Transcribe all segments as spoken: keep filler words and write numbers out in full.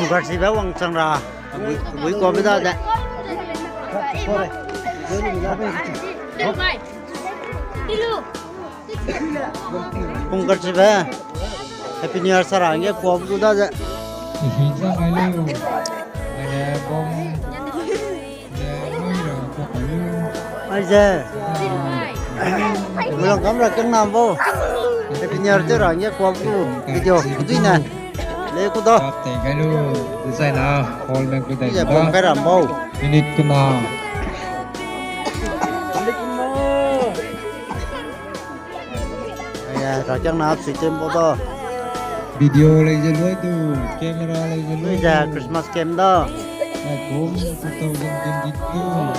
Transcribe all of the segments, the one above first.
Garsibe wangchang ra. Bui, bui kuabe da ze. Pung Garsibe. Happy New Year sara nge kuabe gu da ze. Aize. Gulang kam ra keng nam bo. Happy New Year te ra nge kuabe gu video. Kudui ne. Le ku da. Te kai lu, design na, hall me ku dai. Aize, bom kai ram bo. Minute kuna. Aize, ra keng na, system bo da. Video lei ze lui du, camera lei ze lui du. Aize, Christmas cam da. Welcome two thousand twenty-two.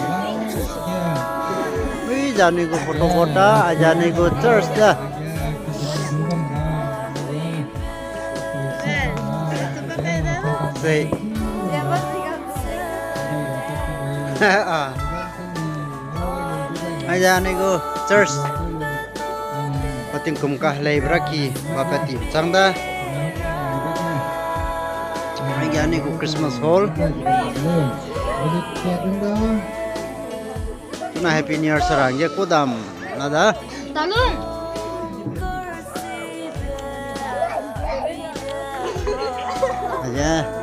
Aize, anui gu photo board da, aize, anui gu church da. Sei. Ah. Aize anui gu church. Pa tingkum kahelei braki, pa pe ti chang da. Aize anui gu Christmas hall. Tuna Happy New Year sara nge ku dam na da. Talung. Aye.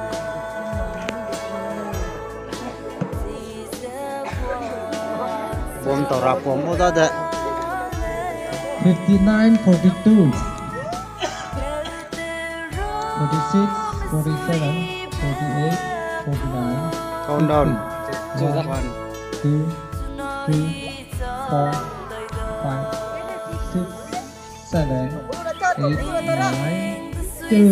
Bom tau ra kuam mo da de. Fifty-nine forty-two. Forty-six, forty-seven, forty-eight, forty-nine. Countdown. Fifty. One, two, three, four, five, six, seven, eight, nine, two.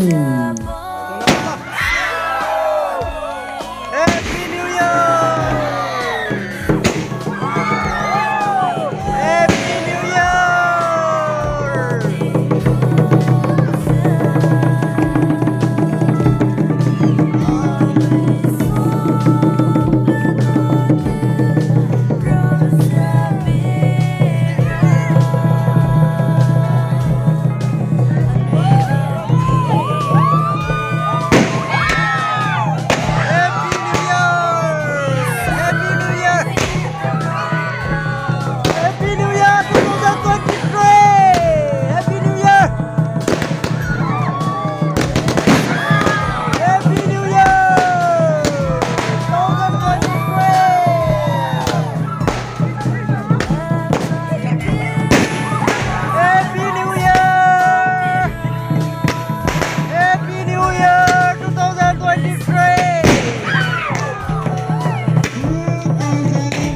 Happy New Year! Happy New Year! Happy New Year! Happy New Year! Happy New Year two thousand twenty-three! Happy New Year! Happy New Year! Two thousand twenty-three! Happy New Year! Happy New Year two thousand twenty-three! Happy New Year!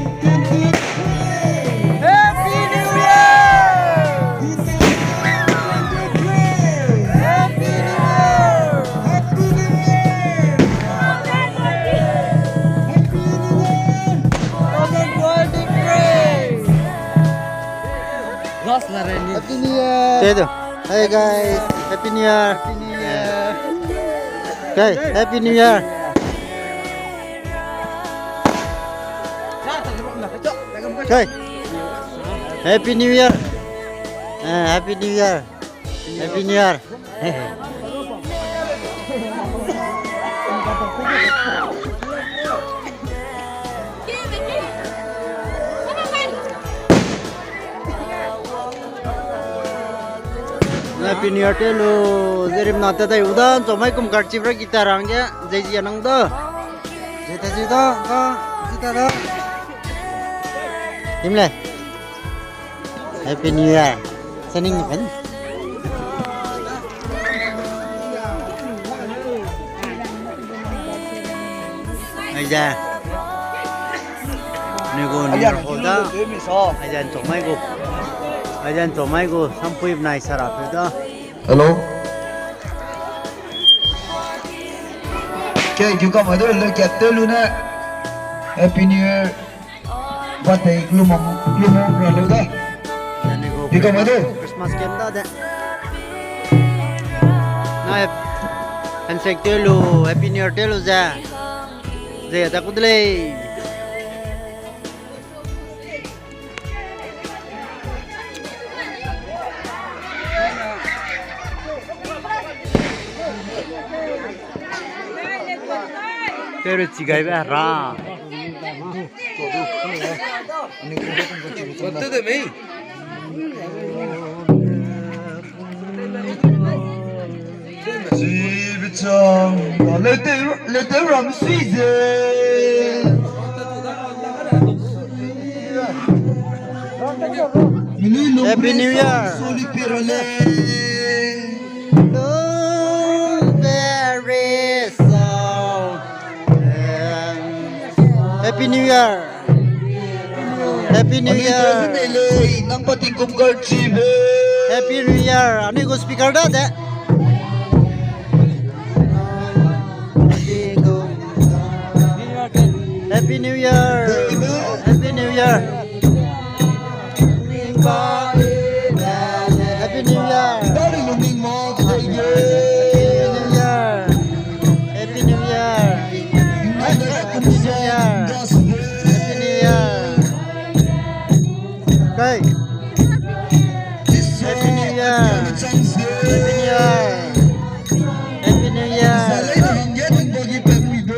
Happy New Year! Happy New Year! Happy New Year! Two thousand twenty-three! Last la re ni. Happy New Year. Hey guys, Happy New Year. Happy New Year. Okay, Happy New Year. Okay. Happy New Year. Eh, Happy New Year. Happy New Year. Happy New Year te lu, zerimna te dai udan, chomai kum karchip ra kita rangge, zai zia nang da. Zai ta zai da, da, zai ta da. Imle. Happy New Year. Sening ni pen. Aize. Ni gu ni gu da. Aize nchomai gu. Aize nchomai gu. Sampui bnai sara pe da. Hello. Ke, kiu kam adu le kat te lu ne. Happy New Year. Birthday lu mam, lu mam ra lu da. Kiu kam adu. Christmas game da de. Na handshake te lu, Happy New Year te lu ze. Ze da ku de lei. Tere chigaibe ra. Lete, lete ram sui ze. Happy New Year. Blueberry sound. Happy New Year. Happy New Year. Nang pating kum kar chibe. Happy New Year. Anui gu speaker da de. Happy New Year. Happy New Year. Happy New Year. Happy New Year. Happy New Year. Happy New Year. Happy New Year. Okay. Happy New Year. Happy New Year. Happy New Year.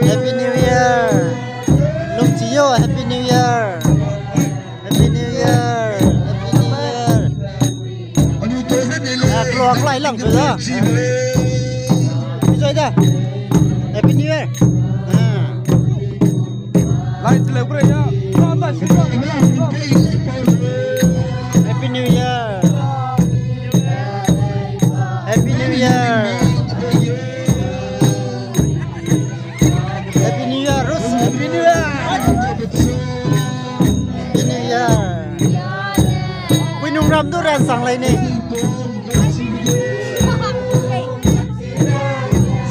Happy New Year. Lungchi yo, Happy New Year. Happy New Year. Happy New Year. Ah, clock lai lang tu da. Enjoy da. Happy New Year. Ah. Happy New Year. Happy New Year. Happy New Year, Rus. Happy New Year. Happy New Year. Pui nung ram du ran sang lai ni.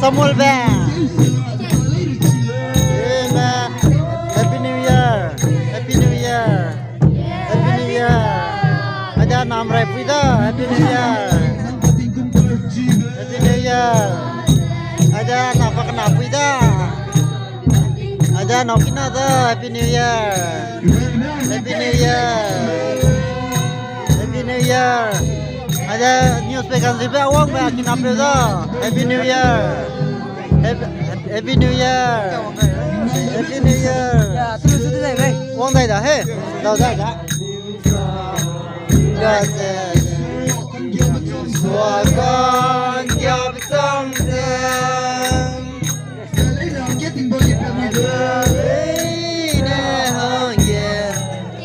Samuel be. Amen. Happy New Year. Happy New Year. Happy New Year. Aida nam rai pui da. Happy New Year. Happy New Year. Aida na pa kena pui da. Aida nau kina da. Happy New Year. Happy New Year. Happy New Year. Aida news pe kan zibe awang be kina pe da. Happy New Year. Happy, Happy New Year. Happy New Year. Wang dai da he. Dau dai da.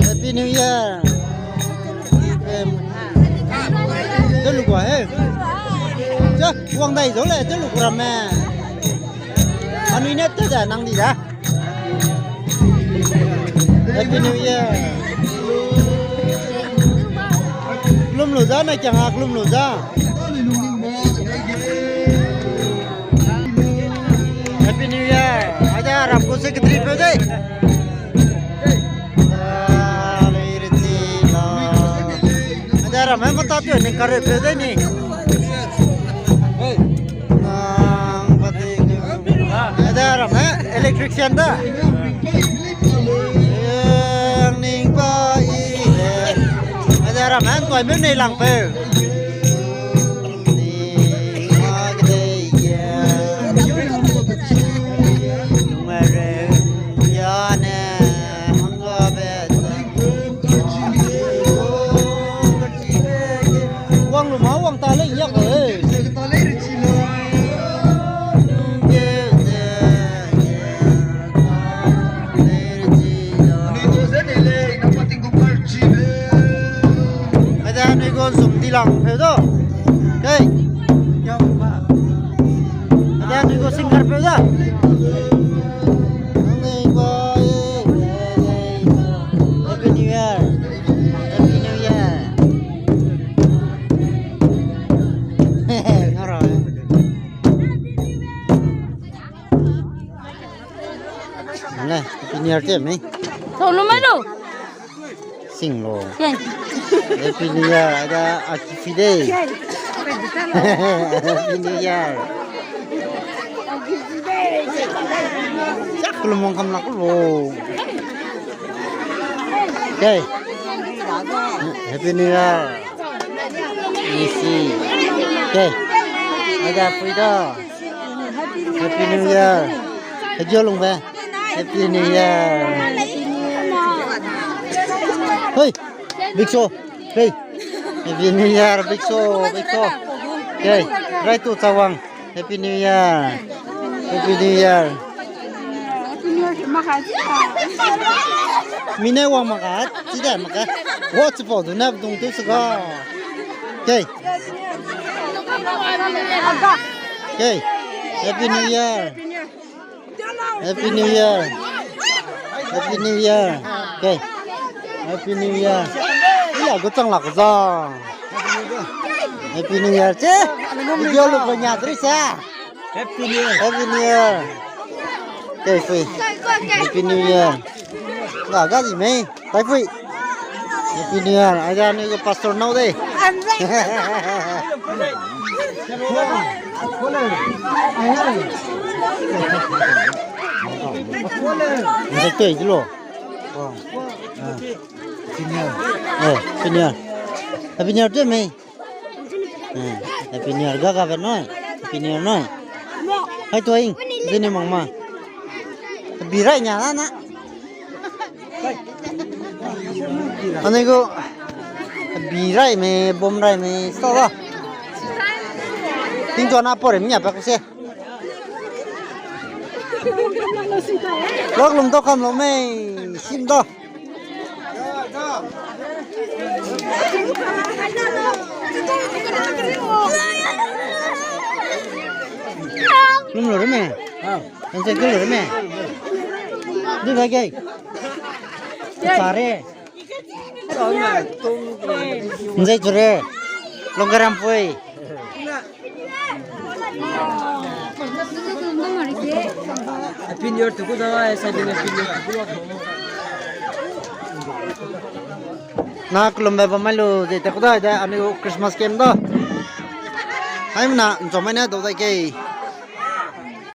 Happy New Year. Em, te lu kua he. Cha, wang dai zo le, te lu kua ramme. Anui ne te da, nang di da. Happy New Year. Kelum lu za, na kiang a kelum lu za. Happy New Year. Aida ram gu secretary peu dei. Ah, lei re ti la. Aida ram he mata teu ning kare peu dei ni. Nang pati. Aida ram he electrician da. Ning pa i. Aida ram he ntoi meu nei lang peu. Wang lu ma wang ta lei yak e. Aida anui gu sum di lang peu da. Kei. Aida anui gu singer peu da. Happy New Year. Happy New Year. Ngau ra. Ngai, Happy New Year te mei. Tau lu mai lu. Sing lo. Ye. Happy New Year, ada aki fi dei. Happy New Year. Chak lu mong kam lak lu. Okay. Happy New Year. Isi. Okay. Ada Frida. Happy New Year. Hejolungbe. Happy New Year. Hey, Big Show. Hey. Happy New Year, Big Show, Big Show. Okay, right to Chawang. Happy New Year. Happy New Year. Mine wang maka, sida maka. Watch for the nav dung tu saka. Okay. Okay. Happy New Year. Happy New Year. Happy New Year. Okay. Happy New Year. Iya, gu chang lak za. Happy New Year. Che. Video lu ko nya dri sa. Happy New Year. Happy New Year. Okay, fui. Happy New Year. Ga ga di mei. Tai fui. Happy New Year. Aja ni gu pastor nau de. Nzek toi di lo. Ah. Happy New Year. Eh, Happy New Year. Happy New Year toi mei. Eh, Happy New Year ga ga be noi. Happy New Year noi. Hai toi. Zini mang ma. Bi rai nya na na. Anui gu bi rai me, bom rai me, sta da. Ting tuana pore mi nya pa ku se. Lok lum to kam lo me, sim da. Lum lo re me. Ah. Nzei ke lo re me. Du ba ge. Sare. Nzei tu re. Longgaram pui. Happy New Year tu ku da, sai din Happy New Year tu ku da. Na kulumbe bam mai lu, ze te ku da, de, anui Christmas game da. Haimena, nchomai ne dau dai ke.